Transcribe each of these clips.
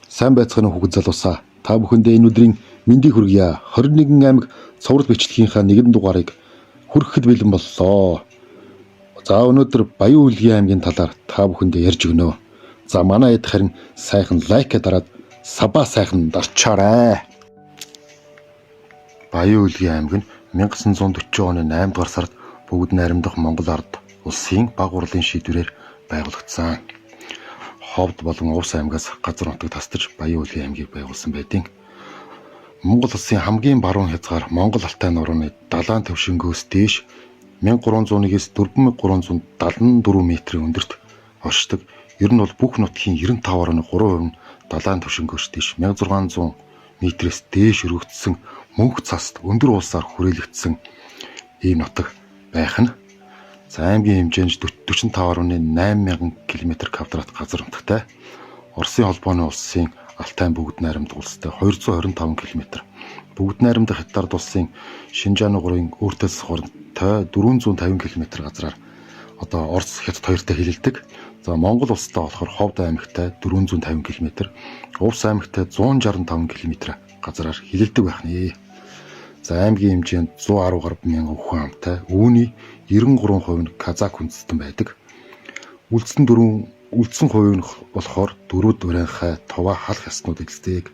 Сайн байцгаана уу, хүүхэд залуусаа. Та бүхэндээ энэ өдрийн мэндийг хүргье. 21 аймаг цуврал бичлэгийнхаа нэгэн дугаарыг хүрэхэд бэлэн боллоо. За, өнөөдөр Баян Өлгийн аймгийн талаар та бүхэндээ ярьж өгнө. За, манай хэд харин сайхан like дараад sub аа сайхан дарчаарай. Баян Өлгийн аймаг нь 1940 оны 8 дугаар сард Бүгд Найрамдах Монгол Ард улсын баг хурлын шийдвэрээр байгуулагдсан. Ховд болон Увс аймгаас газар нутаг тасдаж Баян Өлгийн аймгийг байгуулсан байдیں۔ Монгол улсын хамгийн баруун хязгаар Монгол Алтай нурууны далайн түвшингөөс дээш 1301-ээс 4374 метрийн өндөрт оршдог. Ер нь бол бүх нутгийн 95.3% нь далайн түвшингөөс дээш 1600 метрээс дээш өргөгдсөн мөнх цаст өндөр уулсаар хүрээлэгдсэн ийм нутаг байх нь. За, аймгийн хэмжээнд 45.8 мянган км квадрат газар нутагтай. Оросын холбооны улсын Алтай Бүгд Найрамдах улстай 225 км. Бүгд Найрамдах Хятад улсын Шинжаан нугарын өөртөө засхортой 450 км газраар одоо Орос, Хятад хоёртой хилэлдэг. За, Монгол улстай болохоор Ховд аймагтай 450 км, Увс аймагтай 165 км газраар хилэлдэг байх нэ. За, аймгийн хэмжээнд 110 гаруй мянган хүн амтай. Үүний 93% нь казак үндэстэн байдаг. Үлдсэн дөрвөн үлдсэн хувь нь болохоор дөрүүд урянхай, тува, халх яснууд эзэлдэг.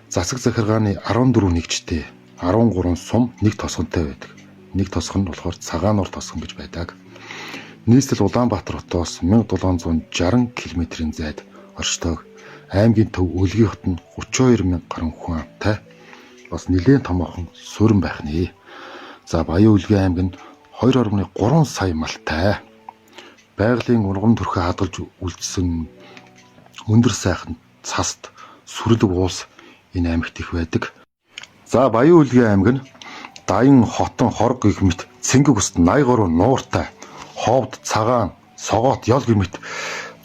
Засаг захиргааны 14 нэгжтэй, 13 сум, нэг тосгонтой байдаг. Нэг тосгон нь болохоор Цагаануур тосгон гэж байдаг. Нийслэл Улаанбаатар хотоос 1760 км-ийн зайд оршдог. Аймгийн төв Өлгийн хот нь 32 мянга гаруй хүн амтай. Бас нэлээн томоохон суурин байх нэ. За, Баян Өлгийн аймаг нь 2.3 сая малтай. Байгалийн ургам төрхөө хадгалж үлдсэн өндөр сайхан цаст сүрлэг уулс энэ аймагт их байдаг. За, Баян Өлгийн аймаг нь Даян, Хотон, Хорог гэх мэт цэнгэг бус 80 гаруй нууртай, Ховд, Цагаан, Согоот, Ёл гэх мэт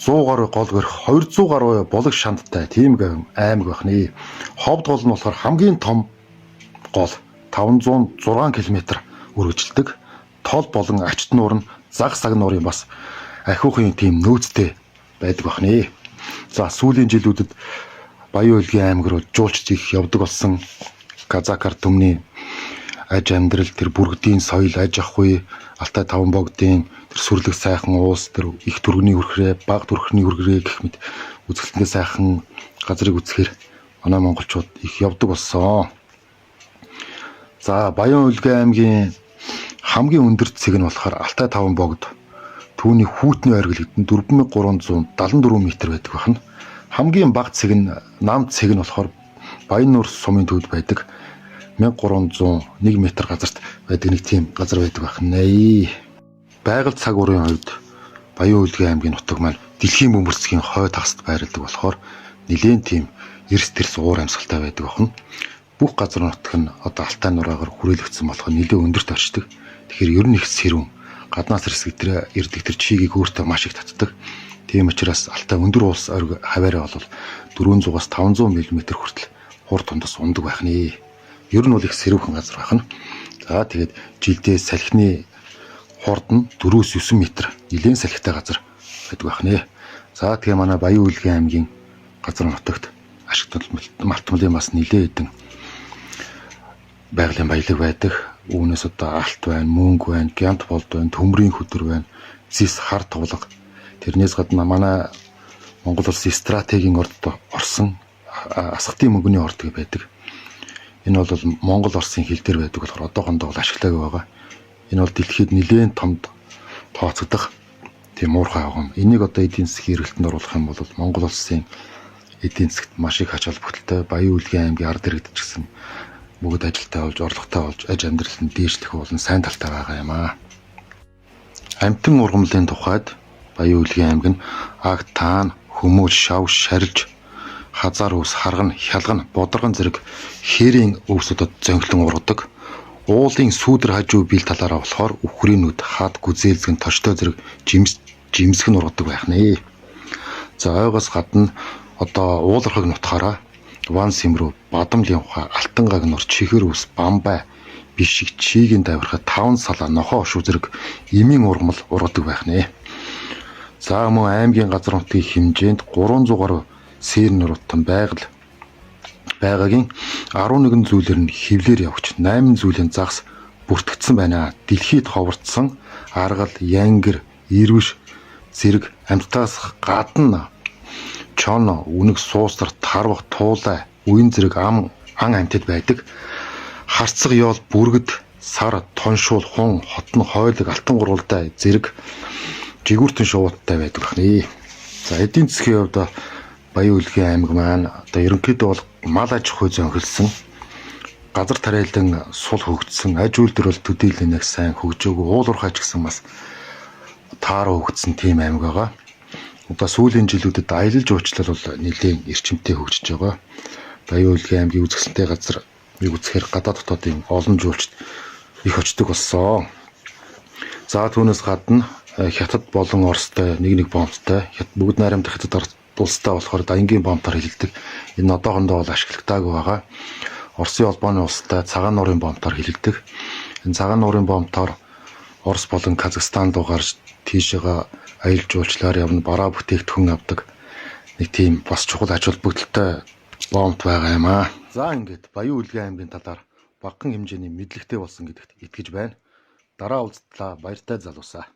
100 гаруй гол гөрх, 200 гаруй булаг шандтай тийм аймаг байх нэ. Ховд гол нь болохоор хамгийн том гол, 506 км үргэлжилдэг. Тол болон Ачт нуур нь заг саг нуурын бас ахиухын тийм нөөцтэй байдаг байх нэ. За, сүүлийн жилүүдэд Баян Өлгийн аймаг руу жуулчид их явдаг болсон. Казакар түмний аж амьдрал, тэр бүргэдийн соёл, аж ахуй, Алтай таван богдын тэр сүрлэг сайхан уус, тэр их түргэний хүрхрээ, бага түрхний хүрхрээ гэх мэт үзэсгэлэнтэй сайхан газрыг үзэхээр манай монголчууд их явдаг болсон. За, Баян Өлгөн аймгийн хамгийн өндөр цэг нь болохоор Алтай таван богд. Түүний хүүтний ойр гэлэгдэн 4374 м байдаг байна. Хамгийн бага цэг нь, нам цэг нь болохоор Баян-Нуур сумын төвд байдаг. 1301 м газарт байдаг нэг тийм газар байдаг байх нэ. Байгаль цаг уурын хувьд Баян Өлгөн аймгийн нутаг маань дэлхийн бөмбөрцгийн хой тагаст байрладаг болохоор нэлээн тийм эрс тэрс уур амьсгалтай байдаг байна. Бүх газар нутаг нь одоо Алтай нураагаар хүрээлэгдсэн болохоор нэлээн өндөрт оршдог. Тэгэхээр ер нь их сэрүүн, гаднаас ирсэг тэр ирдэг тэр чигийг өөртөө маш их татдаг. Тийм учраас Алтай өндөр уулс ориг хаваараа бол 400-аас 500 мм хүртэл хур тундас унадаг байх нэ. Ер нь бол их сэрүүхэн газар байх нь. За, тэгээд жилдээ салхины хурд нь 4-9 м нэлээн салхитай газар байдаг байх нэ. За, тэгээ манай Баян Өлгөн аймгийн газар нутагт ашиг малтмалын бас нэлээн хэдэн байгалийн баялаг байдаг. Үүнээс одоо алт байна, мөнгө байна, гянт болд байна, төмрийн хөдөр байна, зис, хар тулга. Тэрнээс гадна манай Монгол улсын стратегийн ордод орсон асгатын мөнгөний орд гэж байдаг. Энэ бол Монгол Оросын хил дээр байдаг болохоор одоохондоо бол ашиглаагүй байгаа. Энэ бол дэлхийд нэлээн томд тооцогдох тийм уурхай байгаа. Энийг одоо эдийн засгийн эргэлтэнд оруулах юм бол Монгол улсын эдийн засагт маш их ач холбогдолтой. Баян Өлгөн аймгийн ард иргэд ч гэсэн бүгд ажилтай болж, орлоготой болж, аж амьдрал нь дээшлэх болон сайн талтай байгаа юм аа. Амьтан ургамлын тухайд Баян Өлгөн аймаг нь аг, таан, хүмүүл, шав, шарилж, хазаар өвс, харган, хялган, бударган зэрэг хээрийн өвсүүдэд зөнхлөн ургадаг. Уулын сүүдэр хажуу бил талаараа болохоор үхрийн нүд, хад, гүзээлзгэн, тоштой зэрэг жимс жимсэх нь ургадаг байх нэ. За, ойгоос гадна одоо уулархаг нутгаараа Ван сэмрүү, Бадам лямхай, Алтан гагнуур, Чихэр өвс, Бамбай, Бишиг, Чигийн давирхай, Таван салаа, Нохоо ошуу зэрэг эмийн ургамал ургадаг байх нэ. За, мөн аймгийн газар нутгийн хэмжээнд 300 гаруй Сэр нурууттан байгаль байгаагийн 11 зүйлээр нь хевлээр явагч 8 зүйлийн загас бүртгэгдсэн байна. Дэлхийд ховордсон аргал, янгир, ирвэш зэрэг амьтдаас гадна чон, үнэг, суусар, тарвах, туулай, уян зэрэг ам ан амьтад байдаг. Харцаг ёол, бүргэд, сар, тоншуул, хун, хотон, хойлог, алтан гурвалдай зэрэг жигүүртэн шувууттай байдаг бахны. За, эдийн засгийн хувьд Баян-Өлгийн аймаг маань одоо ерөнхийдөө бол мал аж ахуй зөнхөлсөн, газар тариалан сул хөгжсөн, аж үйлдвэр бол төдийлөн нэг сайн хөгжөөгүй, уул уурхай ч гэсэн бас тааруу хөгжсөн тийм аймаг байгаа. Одоо сүүлийн жилүүдэд аялал жуулчлал бол нэлээд эрчимтэй хөгжиж байгаа. Баян-Өлгийн аймгийн үзэсгэлэнтэй газар нэг үзэхээр гадаад дотоодын олон жуулчид их очдог болсон. За, түүнээс гадна Хятад болон Оростой нэг нэг боомттой. Бүгд найрамдах Хятад улстай болохоор Даянгийн боомтоор хэлдэг. Энэ одоохондоо бол ашиглагдаагүй байгаа. Оросын холбооны улстай Цагаан нуурын боомтоор хэлдэг. Энэ Цагаан нуурын боомтоор Орос болон Казахстан руу гарч тийшээгээ аялал жуулчлалаар явна, бараа бүтээгдэхүүн авдаг. Нэг тийм бас чухал ач холбогдолтой боомт байгаа юм аа. За, ингээд Баян-Өлгийн аймгийн талаар багахан хэмжээний мэдлэгтэй болсон гэдэгт итгэж байна. Дараа уулзтлаа, баяртай залуусаа.